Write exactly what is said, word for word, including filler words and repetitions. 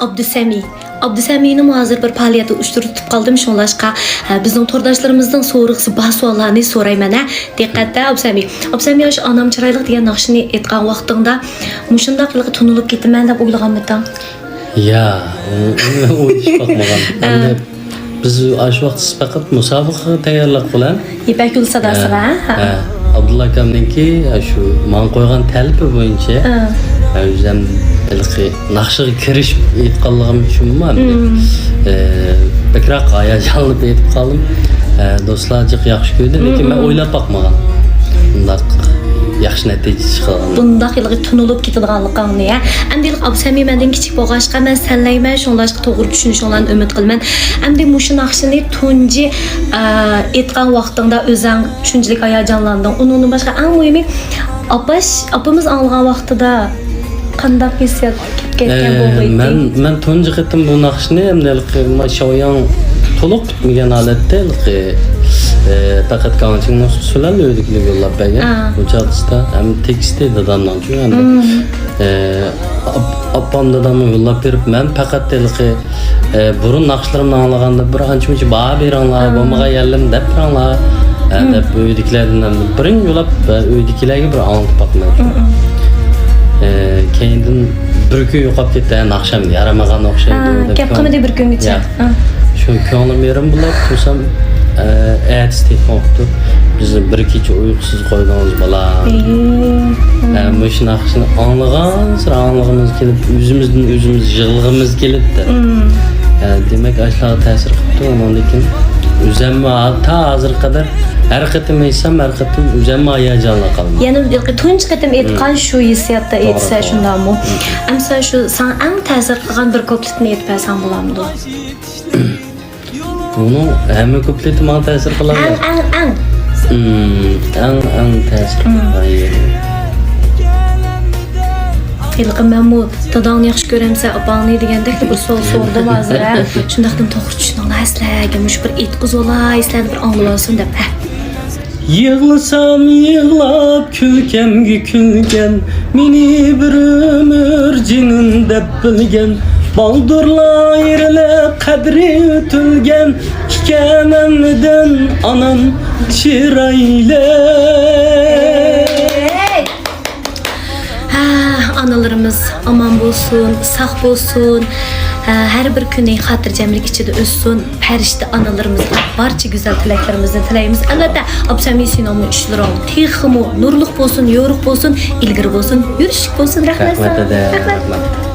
ئابدۇسەمى. ئابدۇسەمىنىمۇ ھازىر بىر پائالىيەتتە ئۇچرىتىپ قالدىم، شۇڭلاشقا، ھە، بىزنىڭ تورداشلىرىمىزنىڭ سورىغۇسى بار سوئاللارنى سورايمەن، ھە. دىققەتتە، ئابدۇسەمى. ئابدۇسەمى، ئاشۇ ئانام چىرايلىق دېگەن ناخشىنى ئېيتقان ۋاقتىڭدا، مۇشۇنداق ھېلىقى تونۇلۇپ كېتىمەن دەپ ئويلىغانمىدىڭ؟ يا، ئۇ-، ئۇنى ئويلىشىپ باقمىغان. ئەمدى بىز ئاشۇ ۋاقىت سىز پەقەت مۇسابىقىگە تەييارلىق بىلەن يىپەك يولى ساداسىغا، ھە، ھە. ھە، ئابدۇللا ئاكامنىڭكى، ھە، شۇ ماڭا قويغان تەلىپى بويىچە، ھە. ھە، ئۆزۈم ھېلىقى ناخشىغا كىرىشىپ ئېيتقانلىقىم ئۈچۈنمۇ ئەمدى، مم. ئە، بەكرەك ھاياجانلىنىپ ئېيتىپ قالدىم. ئە، دوستلار جىق ياخشى كۆردى، لېكىن مم، مەن مم. ئويلاپ باقمىغان بۇنداق ياخشى نەتىجە چىقىدىغانلىقىنى. بۇنداق ھېلىقى تونۇلۇپ كېتىدىغانلىقىڭنى، ھە. ئەمدى ھېلىقى ئابدۇسەمى مەندىن كىچىك بولغاچقا، مەن سەنلەيمەن، شۇڭلاشقا توغرا چۈشىنىشىڭلارنى ئۈمىد قىلىمەن. ئەمدى مۇشۇ ناخشىنى تۇنجى، ئە، ئېيتقان ۋاقتىڭدا ئۆزۈڭ شۇنچىلىك ھاياجانلاندىڭ. ئۇنىڭدىن باشقا ئەڭ مۇھىمى، ئاپاش-، ئاپىمىز ئاڭلىغان ۋاقتىدا قانداق ھېسسىيات كېلىپ كەتكەن ئە، بولغىيتى؟ مەن، مەن تۇنجى قېتىم بۇ ناخشىنى ئەمدى ھېلىقى ما شاۋياڭ تولۇق پۈتمىگەن ھالەتتە ھېلىقى، ئە، پەقەت گاڭچىڭ نۇسخىسى بىلەن ئۆيدىكىلەرگە يوللاپ بەرگەن. ئا. بۇ چاغدا ئەمدى تېكىستى دادامنىڭچۇ ئەمدى. مم. ئە، ئاپ-، ئاپام دادامغا يوللاپ بېرىپ، مەن پەقەت ھېلىقى ئە، بۇرۇن ناخشىلىرىمنى ئاڭلىغاندا بىر ئانچە-مۇنچە باھا بېرىڭلار، مم. بولمىغان يەرلىرىنى دەپ بېرىڭلار، ئە، مم. دەپ ئۆيدىكىلەردىن ھەم بىرىنچى يوللاپ، ئە، ئۆيدىكىلەرگە بىر ئاڭلىتىپ باقىمەن. مم، مم. ئە، كەينىدىن بىر كۈن يوقاپ كەتتى، ئە، ناخشام يارىمىغان ئوخشايدۇ، ھا، دەپ گەپ كۆڭلۈم، قىلمىدى بىر كۈنگىچە. يا. ھا. شۇ كۆڭلۈم يېرىم بولۇپ تۇرسام، ئە، ئەتىسى تېلېفون قىپتۇ، بىزنى بىر كېچە ئۇيقۇسىز قويدىڭىز، بالام. ئى. ئە، مۇشۇ ناخشىنى ئاڭلىغانسېرى ئاڭلىغىمىز كېلىپ، ئۆزىمىزدىن ئۆزىمىز يىغلىغىمىز كېلىپ. مم. ئە، دېمەك، ئاشۇلارغا تەسىر قىپتۇ. ئۇنىڭدىن كېيىن ئۆزۈممۇ ھا-، تا ھازىرغا قەدەر ھەر قېتىم ئېيتسام، ھەر قېتىم ئۆزۈممۇ ھاياجانلىنىپ قالىمەن. يەنە تۇنجى قېتىم ئېيتقان شۇ ھېسسىياتتا ئېيتسا، شۇنداقمۇ؟ مم. ئەمسە شۇ ساڭا ئەڭ تەسىر قىلغان بىر كۇپلېتنى ئېيتىپ بەرسەڭ بولامدۇ؟ بۇنىڭ ھەممە كۇپلېتى ماڭا تەسىر قىلىدۇ. ئەڭ، ئەڭ، ئەڭ. مم، ئەڭ، ئەڭ تەسىر مم. قىلغان يېرى. ھېلىقى مەنمۇ داداڭنى ياخشى كۆرەمسەن، ئاپاڭنى دېگەندەك بىر سوئال سورىدىم ھازىر، ھە. شۇنداقتىن توغرا چۈشىنىڭلار سىلەرگە مۇشۇ بىر ئېيتقۇزۇۋالاي، سىلەرنى بىر ئاڭلىۋالسۇن دەپ، ھە. يىغلىسام يىغلاپ، كۈلكەمگە كۈلگەن، مېنى بىر ئۆمۈر جېنىم دەپ بىلگەن، بالدۇرلا ئايرىلىپ قەدرى ئۆتۈلگەن، ئىكەن ھەممىدىن ئانام چىرايلىق. ھە، ئانىلىرىمىز ئامان بولسۇن، ساق بولسۇن. ھە، ھەر بىر كۈنى خاتىرجەملىك ئىچىدە ئۆتسۇن. پەرىشتە ئانىلىرىمىزغا بارچە گۈزەل تىلەكلىرىمىزنى تىلەيمىز. ئەلۋەتتە، ئابدۇسەمى، سېنىڭمۇ ئىشلىرىڭ تېخىمۇ نۇرلۇق بولسۇن، يورۇق بولسۇن، ئىلگىرى بولسۇن، يۈرۈشلۈك بولسۇن. رەھمەت ساڭا. رەھمەت. رەھمەت.